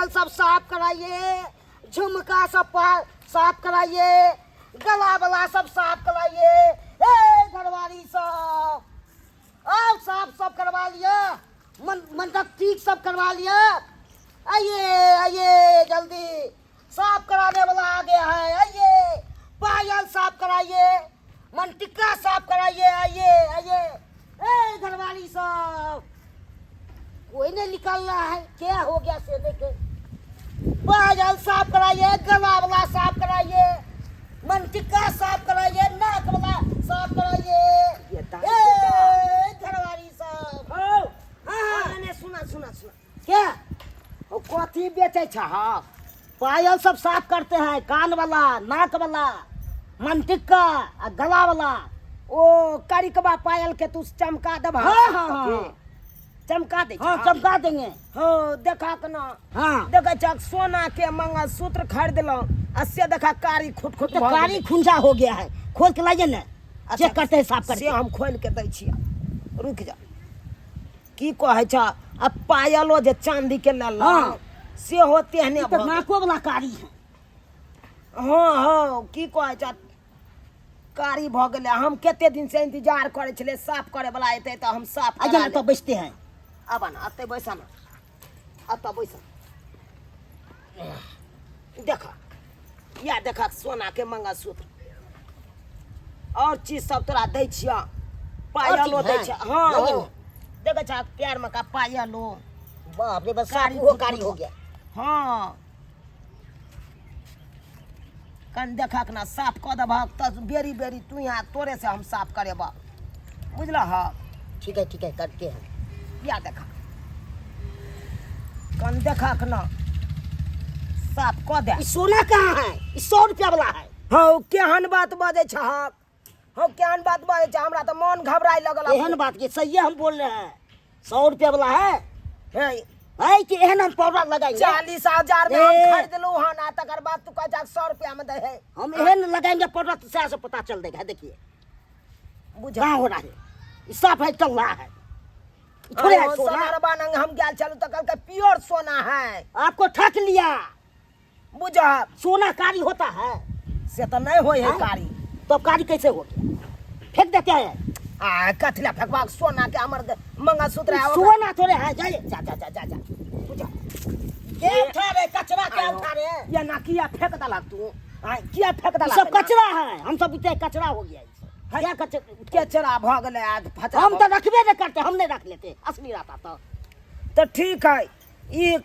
पायल सब साफ कराइए, झुमका सब साफ कराइए, गला वाला सब साफ कराइए। ए घरवाली सब आओ, साफ सब करवा लिया, मन मंडप ठीक सब करवा लिया। आइए आइए जल्दी, साफ कराने वाला आ गया है। आइए पायल साफ कराइए, मनटिक्का साफ कराइए। आइए आइए। ए घरवाली सब कोई नहीं निकल रहा है, क्या हो गया से देखे। पायल साफ कराइए, गला वाला साफ कराइए, मनटिक्का साफ कराइए, नाक वाला साफ कराइए। ये दाई ए घरवाली सब। हो। हाँ। हाँ, नहीं, सुना सुना सुना। क्या? ओ कथी बेचै छह? पायल सब साफ करते हैं, कान वाला, नाक वाला, मनटिक्का आ गला वाला। ओ करिकबा पायल के तू चमका देबह? हाँ, हाँ, हाँ। चमका दे। हाँ, चमका देंगे। हो देखा के ना। हाँ। देखै छह सोना के मंगलसूत्र खरीदलहुँ आ से देखा कारी खुट खुट तो भऽ कारी गेलै। खुंजा हो गया है, खोल के लाइए ना, चेक करते हैं साफ से करके। हम खोलि के दै छियै, रुकि जा। की कहै छ, आ पायलो जे चांदी के लेलहुँ सेहो तेहने ई तो भऽ गेल। नाको वाला कारी है। हँ हँ, की कहै छ, कारी भऽ गेलै। हम कते दिन से इंतजार करै छलियै, साफ करे वाला एतै तऽ हम साफ आइए करा ना तो लेब। बैठते हैं। आबा ना, एतै बैसा ना, एतऽ बैसा। देख या देख सोना के मंगलसूत्र और चीज सब तोरा दै छियह, पायलो चीज दै है? छियह। हँ। लगे हँ ना? देखै छह पैर में का पायलो। बाप रे, बस कारी वो फुट कारी फुट हो गया। हँ, कन देखक ना, साफ कऽ देबहक तऽ बेरी बेरी तू यहाँ तोरे से हम साफ करेबह, बुझलह? ठीक है, ठीक है, करते हैं। या देख, कन देखक ना, साफ कऽ दे। ई सोना कहाँ है? ई 100 रुपया वाला है। हौ, केहन बात बजै छहक हौ, केहन बात बजै छ? हमरा तऽ मन घबराय लगल। एहन बात के सही हम बोल रहे हैं, 100 रुपया वाला है। हे। है कि एहन हम पाउडर लगाएंगे। 40,000 में हम ए। खरीदलहुँ हन आ तकर बाद तू कहै छहक 100 रुपया में दै है। हम एहन लगाएंगे पाउडर तो सह से पता चल देगा। देखिए बुझ कहाँ हो रहा है, ई साफ है, चल रहा है। ई थोड़े है सोना। सोनारबा नंग हम गेल छलहुँ तऽ कहलकै प्योर सोना है। आपको ठक लिया। बुझ सोना कारी होता है? से तऽ नहि होइ है। हाँ? कारी। तो कारी कैसे हो गया? फेंक देते हैं। आ कथी लए फेकबाक सोना के? हमर मंगलसूत्र ई है ओकरा- सोना थोड़े है, जाइए। जा जा जा जा जा, बुझ। के उठा रहे कचरा, क्या उठा रहे हैं? ये ना किया फेंक देलक तू? आँय, किया फेंक ई देलक सब एना? कचरा है, हम सब बुझते हैं, कचरा हो गया ई सब। है। क्या कचरा? कचरा भऽ गेलै आज फचरा हम भऽ तो रखबे नहीं करते, हम नहीं रख लेते, असली रहता तो। तऽ ठीक है, ई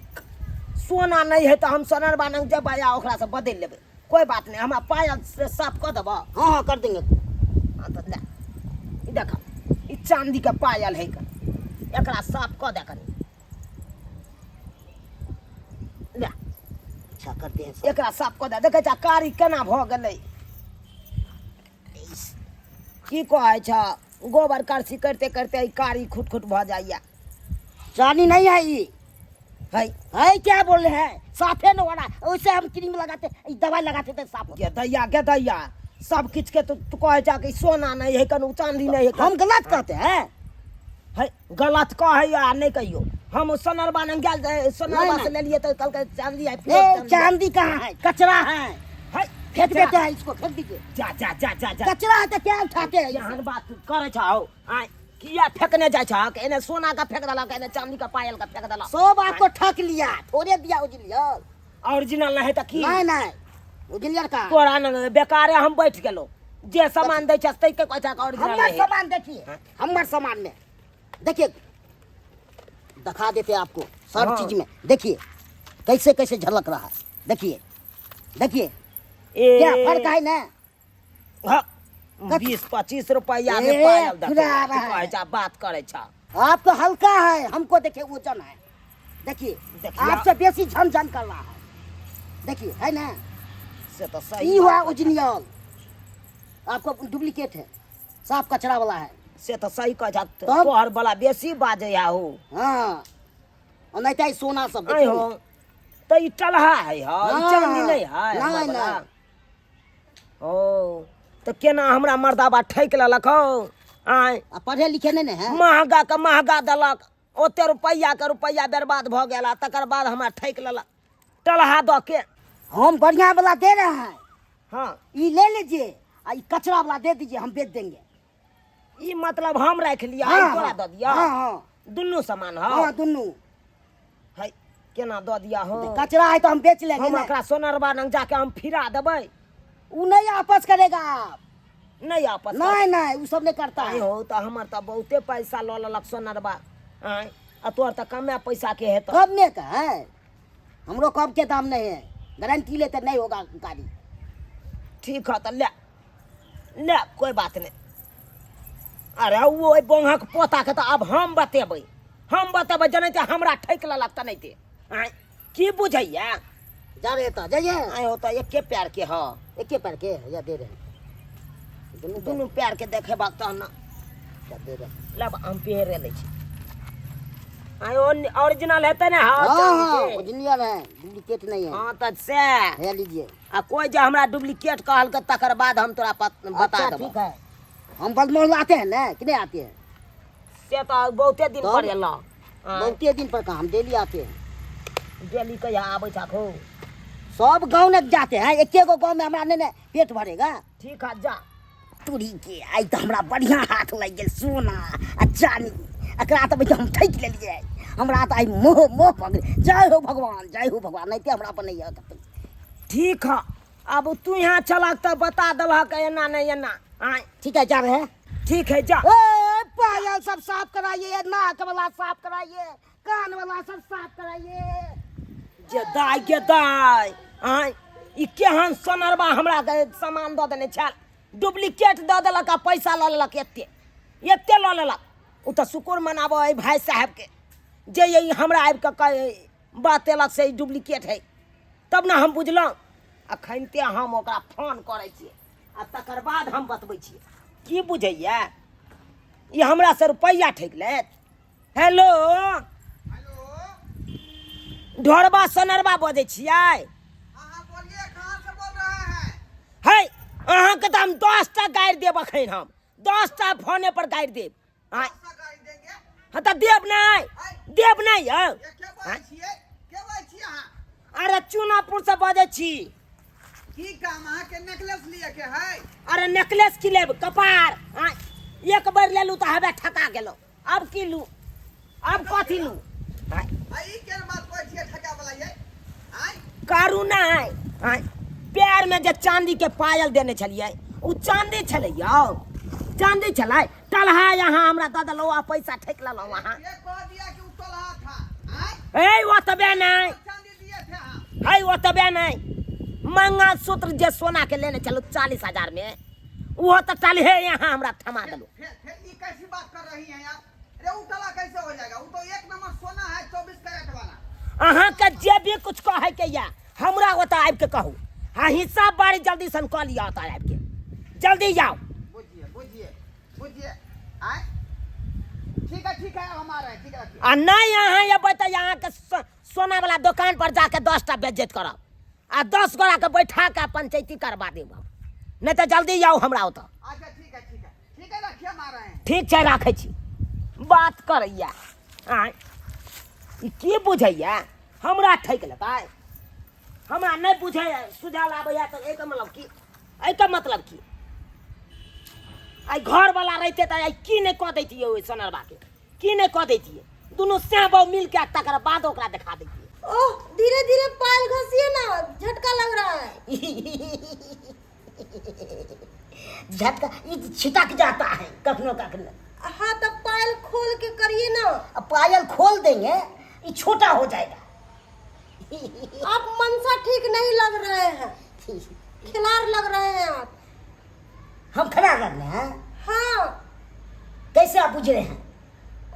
सोना नहि है तऽ हम सोनरबा नंग जेबै आ ओकरासँ बदलि लेबै, कोइ बात नहि। हमरा पायल से साफ कऽ देबह? हाँ, कर देंगे। हाँ तऽ ले, ई देख, ई चांदी के पायल है, एकरा साफ कऽ दे कनि ले। अच्छा, करते हैं सब। एकरा साफ कऽ दे। देखै छ कारी केना भऽ गेलै? की कहै छ, गोबर करसी करिते करिते ई कारी खुट खुट भऽ जाइए। चांदी नहीं है ये। है। है, क्या बोल रहे हैं, साफे न हो रहा है। वैसे हम क्रीम लगाते, ई दवाई लगाते तो साफ होता। गे दैया, गे दैया, सब किछु के तू तू कहै छ कि सोना नहि है कनु, चांदी नहि है। हम गलत कहते हैं? है, गलत कहै आ नहि कहियो, हम सोनरबा नंग गेल, सोनरबा नहीं, से नहीं। लेलियै तऽ कहलकै चांदी है, प्योर ए चांदी है। चांदी कहाँ है? कचरा है। है। फेंक कचरा। देते हैं इसको, फेंक दीजिए। जा जा जा जा जा। कचरा है तो क्या उठाते हैं इसे? केहन बात करै छ हौ? आँय, किया फेकने जाइ छहक? एने सोना का फेंक देलक, एने चांदी का पायल का फेंक देलक। सब आपको ठक लिया, थोड़े दिया उजलियर। ओरिजिनल नहीं है तऽ की? नहीं नहीं, उजलियर का। तोरा न बेकारे हम बैठ गेलो, जे सामान दै छस तै के कहै छहक ओरिजिनल हमार नहीं है। सामान देखिए, हमार सामान में देखिए, दिखा देते हैं आपको सब चीज में। देखिए कैसे कैसे झलक रहा है, देखिए देखिए। ए क्या फर्क है ना? हाँ, 20-25 रुपया में ए, पायल देतौ, फिर आ तू रहा है। कहै छह, बात करै छह। आपको हल्का है, हमको देखिए वजन है, देखिए। देखिए। आपसे बेसी झन झन कर रहा है, देखिए, है ना? से तऽ सही ई हुआ बात। ओरिजिनल, आपको डुप्लीकेट है, साफ कचरा वाला है। से तऽ सही कहै छह। तब? तोहर वाला बेसी बाजै है हो। हाँ, और नहीं तो ई सोना सब आँय देखिए। हो, तऽ ई टलहा है, हौ, ई चांदी नहि है नहीं, हमर वाला। नहीं। ओ तऽ केना हमरा मर्दाबा ठकि लेलक हौ, आँय? आ पढ़े लिखे नहीं ने है। महगा के महगा देलक, ओते रुपैआ के रुपैआ बर्बाद भऽ गेल आ तकर बाद हमरा ठकि लेलक। टलहा दऽ के। हम बढ़िया वाला दे रहे हैं। हाँ। ये ले लीजिए आ ये कचरा वाला दे दीजिए, हम बेच देंगे। ई मतलब हम राखि लिया, हाँ, ई तोरा हाँ। दऽ दिया? हाँ, हाँ। दुनू सामान? हाँ। हाँ। दुनू। है केना दऽ दिया हो? कचरा है तो हम बेच लेंगे हम ना। ओकरा सोनरबा लग जाके हम फिरा देबै। वो नहीं आपस करेगा आप। नहीं आपस? नहीं नहीं, वो सब नहीं करता आँय है। हो, तऽ हमर तऽ बहुते पैसा लऽ लेलक सोनरबा। आँय, आ तोहर तऽ कमे पैसा के हेतौ। कब में का है? हमरो कब के दाम नहीं है, गारंटी लेते नहीं होगा गाड़ी। ठीक है, तऽ ले ले, कोई बात नहीं। अरे ओ ओहि बोंगक पोताके तऽ आब हम बतेबै, हम बतेबै। जनैते हमरा ठकि लेलक तनैते। आँय, की बुझैया? जा रहे तो जाइए। आँय हो, तऽ एके पैर के ह? एके पैर के या दे रहे हैं दुनू पैर। दुनू पैर के देखेबाक तहन ने। या दे रहे हैं। लब हम पेरे लै छी। आँय, ओरिजिनल हेतै ने? हाँ। हाँ। हाँ। चाँदी के। ओरिजिनल है, डुप्लीकेट नहीं है। हाँ, तऽ से है, लीजिए। आ कोई जे हमरा डुप्लीकेट कहलकै तकर बाद हम तोरा बता अच्छा, देबो। ठीक है, हम बदमोल आते हैं ना कि नहीं आते हैं? से तऽ बहुते दिन तब? पर एलऽ। बहुते दिन पर कहाँ, हम डेली आते हैं। डेली कहिया आबै छ खो? सब गाँव ने जाते हैं, एके गो गाँव में हमरा नहीं ने पेट भरेगा। ठीक है, जा। तोरी के, आइ तऽ हमरा बढ़िआँ हाथ लागि गेल सोना आ चानी। एकरा तऽ हम ठकि लेलियै। हमरा तऽ आइ मोह मोह पकड़। जय हो भगवान, जय हो भगवान, नहीं हमरा बनैया कतौ। ठीक है, अब तू यहाँ चलक तऽ बता देलहक एना नहीं एना। आँय। ठीक है, जा रहे हैं। ठीक है, जा। ए पायल सब साफ कराइए, नाक वाला साफ कराइए, कान वाला सब साफ कराइए। जे दाय के दाय, आँय, ई केहन सोनरबा हमरा के सामान दऽ देने छल। डुप्लीकेट दऽ देलक आ पैसा लऽ लेलक, एते एते लऽ लेलक। ओ तऽ शुक्र मनाबऽ एहि भाय साहेबके जे ई हमरा आबि कऽ बतेलक से ई डुप्लीकेट है, तब ने हम बुझलहुँ। अखनते हम ओकरा फोन करै छियै आ तकर बाद हम बतबै छियै। की बुझैया, ई हमरा से रुपैआ ठकि लेत। हेलो। हेलो। ढोरबा सोनरबा बजै छियै? हाँ हाँ, बोलिए, कहाँ से बोल रहे हैं? है, अहाँके तऽ हम 10टा गारि देब। अखन हम 10टा फोने पर गारि देब। आँय? कौन सा गाड़ी देंगे? हँ, तऽ देब नहि, देब नहि यौ। ये के बोलै छियै? के बोलै छियै अहाँ? अरे, चूनापुर से बजै छी। की काम? अहाँके नेकलेस लिए के है? अरे, नेकलेस की लेब कपार। आँय, एक बेर लेलू तऽ हवे ठका गेलहुँ। अब की लू, अब कथी लू? आँय? आ ई केहन बात कहै छियै ठका वाला ये? आँय? करू नहि। आँय, पैरमे जे चांदी के पायल देने छलियै ओ चांदी छलै यौ? चांदी छलै? टलहा यहाँ हमरा दऽ देलहुँ आ पैसा ठकि लेलहुँ अहाँ। ये कह दिया कि उ टलहा था? आँय? ए, ओतबे नहि। चांदी दिए थे हम। है, ओतबे नहि, मंगलसूत्र जे सोना के लेने छलहुँ 40,000 में, ओहो तऽ टलहे यहाँ हमरा थमा देलहुँ। फिर फिर ई कैसी बात कर रही हैं आप? अरे, उ टलहा कैसे हो जाएगा? वो तो एक नंबर सोना है, 24 कैरेट वाला। अहाँके जे भी कुछ कहैके यऽ हमरा ओतऽ आबि के कहू। हाँ, हिसाब बारी जल्दी सन कऽ लिअ, ओतऽ आबि के जल्दी जाउ। बुझिए बुझिए बुझिए। आँय, ठीक है, ठीक है, हम आ रहे हैं। ठीक है, रखिए। आ नहि अहाँ एबै तऽ अहाँके सोना वाला दोकान पर जाके 10टा बेज्जत करब आ 10 गोरा के बैठा के पंचायती करवा देब हम। नहि तऽ जल्दी आउ हमरा ओतऽ। अच्छा, ठीक है, ठीक है, ठीक है, रखिए, हम आ रहे हैं। ठीक छै, राखै छी। बात करैया। आँय, ई की बुझैया? हमरा ठकि लेतै? हमरा नहि बुझै सुझाल आबैया तऽ एहिके मतलब की? एहिके मतलब की? आइ घरवला रहिते तऽ आइ की नहि कऽ दैतियै ओहि सोनरबाके, की नहि कऽ दैतियै। दुनू सैह बहु मिलके तकर बाद ओकरा देखा दैतियै। ओह, धीरे धीरे पायल घसिए ना, झटका लग रहा है। झटका ई छिटक जाता है कखनो कखनो। हाँ, तब पायल खोल के करिए ना। अब पायल खोल देंगे, ये छोटा हो जाएगा। आप मनसा ठीक नहीं लग रहे हैं, खिलाड़ लग रहे हैं आप। हम खड़ा कर रहे हैं? हाँ। कैसे आप बुझ रहे हैं?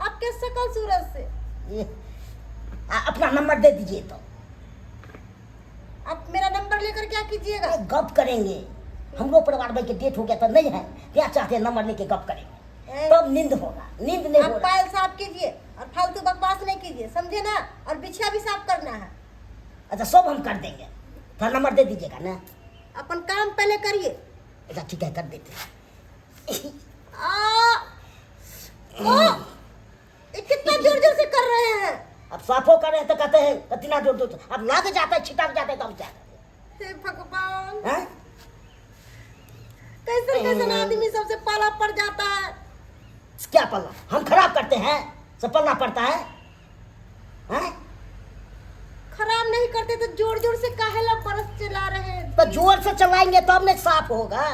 आपके शकल सूरत से। ये, अपना नंबर दे दीजिए तो। आप मेरा नंबर लेकर क्या कीजिएगा? अरे, गप करेंगे। हमरो परिवार भाई के डेथ हो गया तो नहीं है क्या चाहते हैं, नंबर लेके गप करेंगे। तब नींद होगा, नींद नहीं आप हो रहा। पायल साफ कीजिए और फालतू बकवास नहीं कीजिए, समझे ना? और बिछिया भी साफ करना है। अच्छा, सब हम कर देंगे, थोड़ा नंबर दे दीजिएगा ना। अपन काम पहले करिए। अच्छा, ठीक है, कर देते हैं। आ, ओ, ये कितना जोर जोर से कर रहे हैं। अब साफो करे तो कहते हैं कितना जोर जोर अब लग जाता है, छिटक जाता है तो हम क्या करें? हे भगवान, हैं? कैसे कैसे आदमी सबसे पाला पड़ जाता है। क्या पल्ला हम खराब करते हैं, सब पल्ला पड़ता है, हैं? खराब नहीं करते तो जोर जोर से काहे ला बरस चला रहे हैं? तो जोर से चलाएंगे तब नहीं साफ होगा।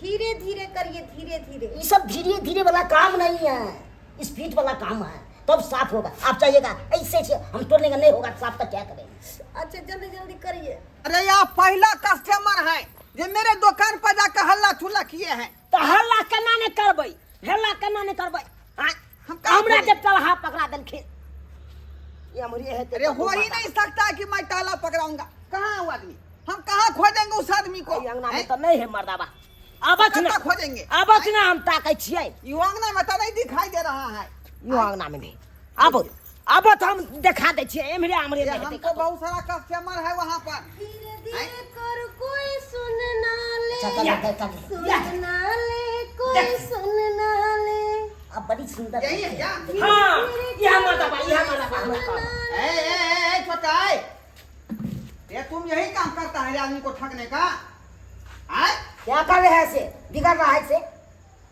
धीरे धीरे करिए, धीरे धीरे। ये सब धीरे धीरे वाला काम नहीं है, स्पीड वाला काम है, तब साफ होगा। आप चाहिएगा ऐसे ऐसे हम तोड़ने का नहीं होगा साफ तो क्या करेंगे। अच्छा जल्दी जल्दी करिए। अरे आप पहला कस्टमर है जो मेरे दुकान पर जाकर हल्ला चुल्ला किए हैं। तऽ हल्ला केना नहि करबै, हल्ला केना नहि करबै? आँय, हम कहाँ हमरा करेंगे? जे टलहा पकड़ा देलखिन। ये हमरे है अरे हो ही नहीं सकता कि मैं ताला पकड़ाऊंगा। कहाँ है वो आदमी? हम कहाँ खोजेंगे उस आदमी को? एहि अंगना में हैं? तऽ नहि है मर्दाबा। आबथ ना, कतऽ खोजेंगे? आबथ ना, हम ताकै छियै। यो अंगना में तो नहीं दिखाई दे रहा है। यो अंगना में नहीं। आबो आबो तऽ हम देखा दै छियै, एम्हरे आम्हरे ये नहि हेतै हमको कतौ। बहुत सारा कस्टमर है वहाँ पर। धीरे धीरे कर कोई सुन ना ले, अच्छा, चल, चल, चल। सुन ना ले कोई, सुन ना ले। अब बड़ी सुंदर यही है क्या? हाँ, इएह मर्दाबा, इएह मर्दाबा हमरा कहब। ए, ए, ए, ए, छोटा ए। ये तुम यही काम करता है आदमी को ठगने का? आए? क्या कर रहे हैं ऐसे बिगड़ रहा है ऐसे?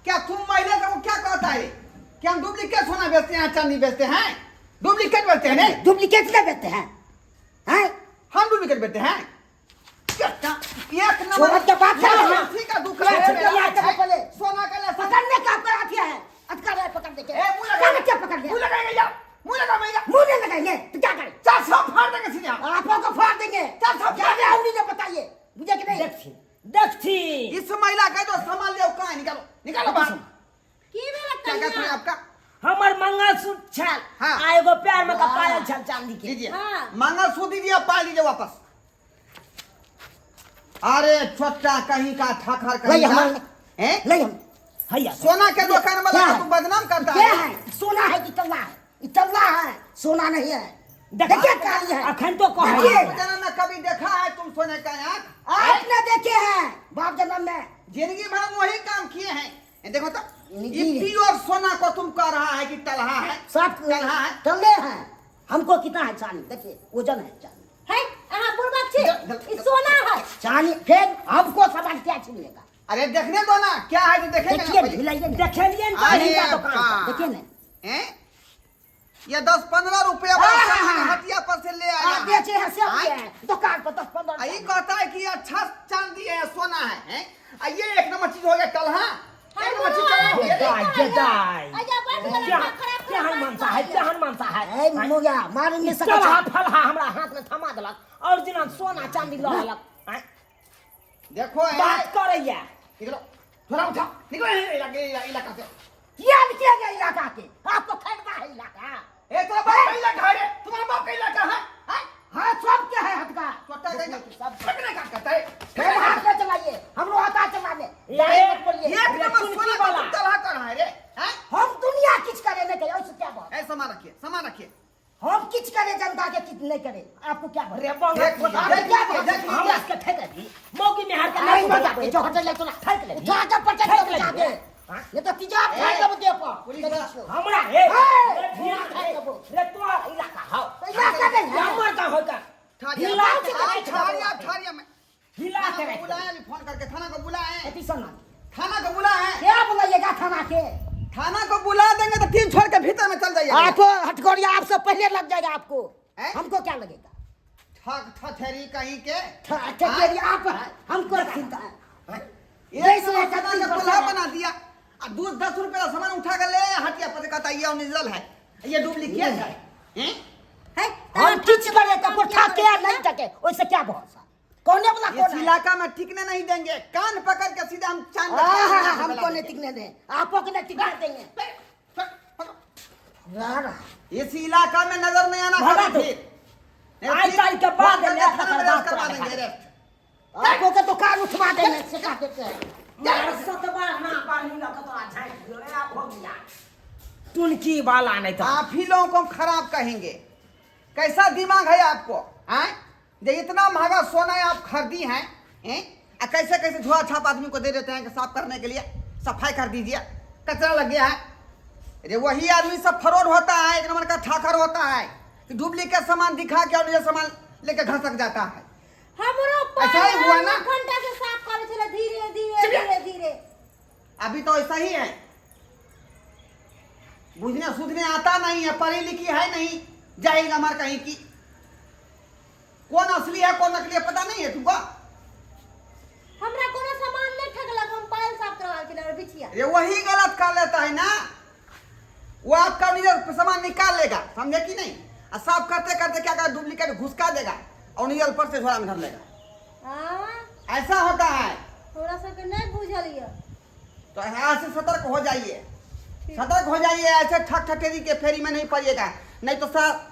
क्या तुम महिला को क्या कहता है कि हम डुप्लीकेट सोना बेचते हैं, चांदी बेचते हैं? डुप्लीकेट बेचते हैं नहीं? डुप्लीकेट नहीं बेचते हैं, हैं? हम डुप्लीकेट बेचते हैं। क्या? एक नंबर छोड़ के बात कर रहे हैं। ठीक है, दुकान क्या है मेरा। क्या क्या पहले? सोना का ले पकड़ने का आपका हाथ है, अटका रहा है पकड़ने के। ए, मुंह लगा। क्या पकड़ लिया? मुंह लगाएंगे यार, मुंह लगा मेरा। मुंह नहीं लगाएंगे तो क्या करें? 400 फाड़ देंगे सीधे हम। आपको को फाड़ देंगे। 400 क्या क्या उन्हीं ने बताइए मुझे कि नहीं? देखथिन देखथिन। इस महिला का जो सामान ले कहाँ है? निकालो निकालो बाहर। की भेल क्या कहते हैं कन्या? आपका? हमर मंगलसूत्र छल हाँ। आ एगो पैर में का पायल छल चांदी के। दीजिए हाँ। मंगलसूत्र दीजिए, पायल दीजिए वापस। अरे छोटा कहीं का ठखर कहीं नहीं, का। हमारे- हैं? नहीं हम हैया सोना के दुकान वाला क्या को है? तुम बदनाम करता क्या है। है? सोना है कि चलना है? ये चलना है, सोना नहीं है। देखा देखिए काली है। अखन तो कहै। देखिए। बाप जन्म में कभी देखा है तुम सोने का आँख? आपने देखे हैं बाप जन्म में। जिंदगी भर हम वही काम किए हैं। ये देखो तो निजी ये है। प्योर सोना को तुम कह रहा है कि तलहा है। सब तलहा है। चले हैं। हमको कितना है चांदी? देखिए वजन है चांदी। है अहाँ बुड़बक छी, जल- ई सोना है। चांदी फिर हमको सामान क्या छीनिएगा? अरे देखने दो ना क्या है, तो देखेंगे ना देखिए पहले। हिलाइए ना। देखेलियन तऽ अरे हिनका दोकान बा। पर। देखिए ना। हैं? ये 10-15 रुपया वाला हाँ, हाँ, सामान हाँ। हटिया पर से ले आया आप है। बेचे हैं सब आय। के हैं दुकान पर 10-15। आ, ये कहता है कि अच्छा चांदी है सोना है, हैं? आ, ये एक नंबर चीज हो गया कलहा। एक नंबर चीज कलहा हो गया। दाइ गे दाइ। अजा बैठ गेल, केहन खराब केहन मनसा है, केहन मनसा है। ए मोया मार नहीं सकै चलहा छै। फलहा हमरा हाथ में थमा देलक और जेना सोना चांदी लऽ लेलक। आँय, देखो है बात करैया। निकलो थोड़ा उठा निकलो इलाके इलाका से। किया निकलेगा इलाका के? आपको खरीदना है इलाका। ए तेरा बाप का इलाका है रे, तुम्हारा बाप का इलाका है, हैं? हाँ सब के है हटका। छोटा कहीं सब ठगने का करता है। फिर हाथ में चलाइए, हमरो आता चलाने। ये- दाएं मत बोलिए। एक नंबर तुलसी सोना का वाला। तुम तलहा कर रहा है रे, हैं? हम दुनिया किछ करे नहीं करे, ऐसे क्या बात? ए सामान रखिए, सामान रखिए। हम किछ करे जनता के किछ नहीं करे, आपको क्या बात? रे बंग देख, देख, क्या देख, बात? देख, हमरा सबके ठेक लेबही। मौगी मेहर के नहीं नहीं बता, बता। जो हटल जाए तो ना। ठेक लेबही। उठा के पटक ठेक दे लेबही। उठा के। हाँ? ये तो तिजाब खाए देबो देह पर। पुलिस वाला। हमरा हे हे! रे धिया खाए देबो। रे तोरा इलाका हौ। इलाका नहीं है। हमर गाँव हौ का। ठाड़िया, हिला के ठाड़िया, राखि ठाड़िया, देबो। ठाड़िया में। हिला थाना के को राखि बुलाए अभी फोन करके, थाना को बुलाए, अति सुना। थाना को बुलाए। क्या बुलाइएगा थाना के? थाना को बुला देंगे तो टीम छोड़ के भीतर में चल जाइएगा। आप हटगोरिया आपसे पहले लग जाएगा आपको। हैं? हमको क्या लगेगा? ठग ठठेरी कहीं के। ठठेरी आप है, हमको चिंता है। एक जैसे नंबर सोना एकत्रित का कोल्हा है। बना दिया आ दो 10 रुपए का सामान उठा के ले आया हटिया पर, कहता है, ये ओरिजिनल है, ये डुप्लीकेट है, हैं? है हम किछ करे तो को ठके या नहीं ठके, ओइसे क्या भरोसा? कोने वाला इस कौन है? इलाका में टिकने नहीं देंगे, कान पकड़ के सीधा हम चांद हाँ, हाँ, हाँ, हमको नहीं टिकने दें, आपको के नहीं टिकने देंगे। रहा रहा। इस इलाका में नजर नहीं आना भगा कभी दो। फिर। आज तारीख के बाद फोन करके ले थाना में तकर अरेस्ट बाद करवा तोरा देंगे, देखा। अरेस्ट। आपको के दुकान उठवा देंगे, सिखा देते हैं। मार सतबा ना बालू लग तोरा झाँकि दियो रे, आब हो गया। टुनकी वाला नहीं तो। आप ही लोगों को हम खराब कहेंगे। कैसा दिमाग है आपको, हैं? जो इतना महंगा सोना आप खरीदी हैं, हैं? आ कैसे कैसे झोला छाप आदमी को दे देते हैं कि साफ करने के लिए, सफाई कर दीजिए, कचरा लग गया है। अरे वही आदमी सब फरोड होता है, एक नंबर का ठाकर होता है कि डुप्लीकेट सामान दिखा के और ये सामान लेके घसक जाता है। हमरो ऐसा ही हुआ ना? घंटा से साफ करे छले धीरे धीरे धीरे धीरे। अभी तो ऐसा ही है, बुझने सुझने आता नहीं है, पढ़ी लिखी है नहीं, जाएगा हमार कहीं की कौन असली है कौन नकली है पता नहीं है तुमको। हमरा कोनो सामान नहीं ठगलक, हम पायल साफ करवा छले और बिछिया। ये वही गलत कर लेता है ना, वो आपका निजल सामान निकाल लेगा, समझे कि नहीं, और साफ करते करते क्या कर डुप्लीकेट घुसका देगा और निजल पर से झोला में धर लेगा। हाँ ऐसा होता है। थोड़ा सा के नहीं बुझल ये। तो ऐसे सतर्क हो जाइए, सतर्क हो जाइए, ऐसे ठक ठकेरी के फेरी में नहीं पड़िएगा, नहीं तो सब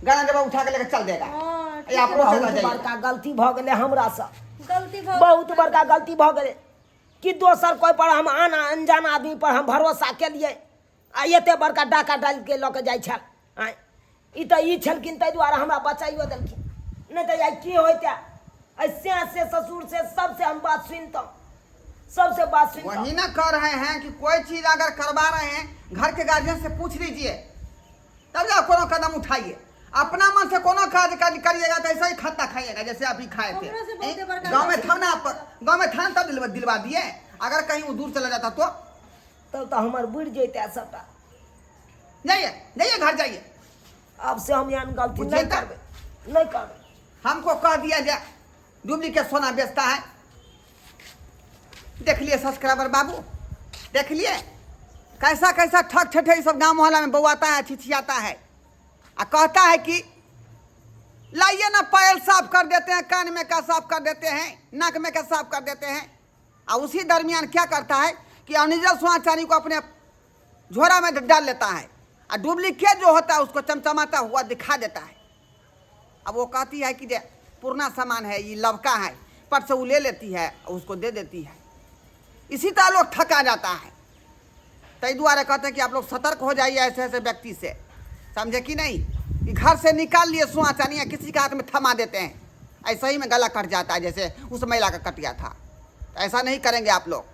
गाना जब उठा के लेकर चल देगा। हाँ, ये आप लोग चला बहुत जाइए। बड़का गलती भऽ गेलै हमरासँ, गलती भऽ बहुत बड़का गलती भऽ गेलै कि दोसर कोइ पर हम आन अनजान आदमी पर हम भरोसा केलियै आ एते बड़का डाका डालि के लऽ के जाइ छल। आँय ई तऽ ई छलखिन ताहि दुआरे हमरा बचाइयो देलखिन, नहि तऽ आइ की होइते। एहि से ससुर से सबसे हम बात सुनितहुँ, सबसे बात सुनितहुँ। वही ना कह रहे हैं कि कोई चीज अगर करवा रहे हैं घर के गार्जियन से पूछ लीजिए तब जा कोनो कदम उठाइए। अपना मन से कोनो काज करिएगा तो ऐसा ही खत्ता खाइएगा जैसे अभी खाए थे। हमरो से बहुते बड़का गाँव में गलती। था ना, गाँव में था ना तब दिलवा दिए, अगर कहीं वो दूर चला जाता तो तब तो हमर बुड़ि जैते सबटा। जाइए जाइए घर जाइए। अब से हम एहन गलती बुझिए नहीं तऽ। करबै, नहीं करबै। हमको कह दिया जाए डुप्लीकेट सोना बेचता है। देख लिए सब्सक्राइबर बाबू, देख लिए कैसा कैसा ठग ठठे सब गांव मोहल्ला में बौआता है, छिछियाता है आ कहता है कि लाइए ना पायल साफ कर देते हैं, कान में का साफ कर देते हैं, नाक में का साफ कर देते हैं। आ उसी दरमियान क्या करता है कि अनिजल सोना चांदी को अपने झोरा में डाल लेता है और डुप्लीकेट जो होता है उसको चमचमाता हुआ दिखा देता है। अब वो कहती है कि जे पुराना सामान है, ये लवका है, पर से वो ले लेती है और उसको दे देती है। इसी तरह लोग ठका जाता है। तई दुआरे कहते हैं कि आप लोग सतर्क हो जाइए ऐसे ऐसे व्यक्ति से, समझे कि नहीं, कि घर से निकाल लिए सोना चांदी या किसी के हाथ में थमा देते हैं, ऐसे ही में गला कट जाता है जैसे उस महिला का कट गया था। तो ऐसा नहीं करेंगे आप लोग।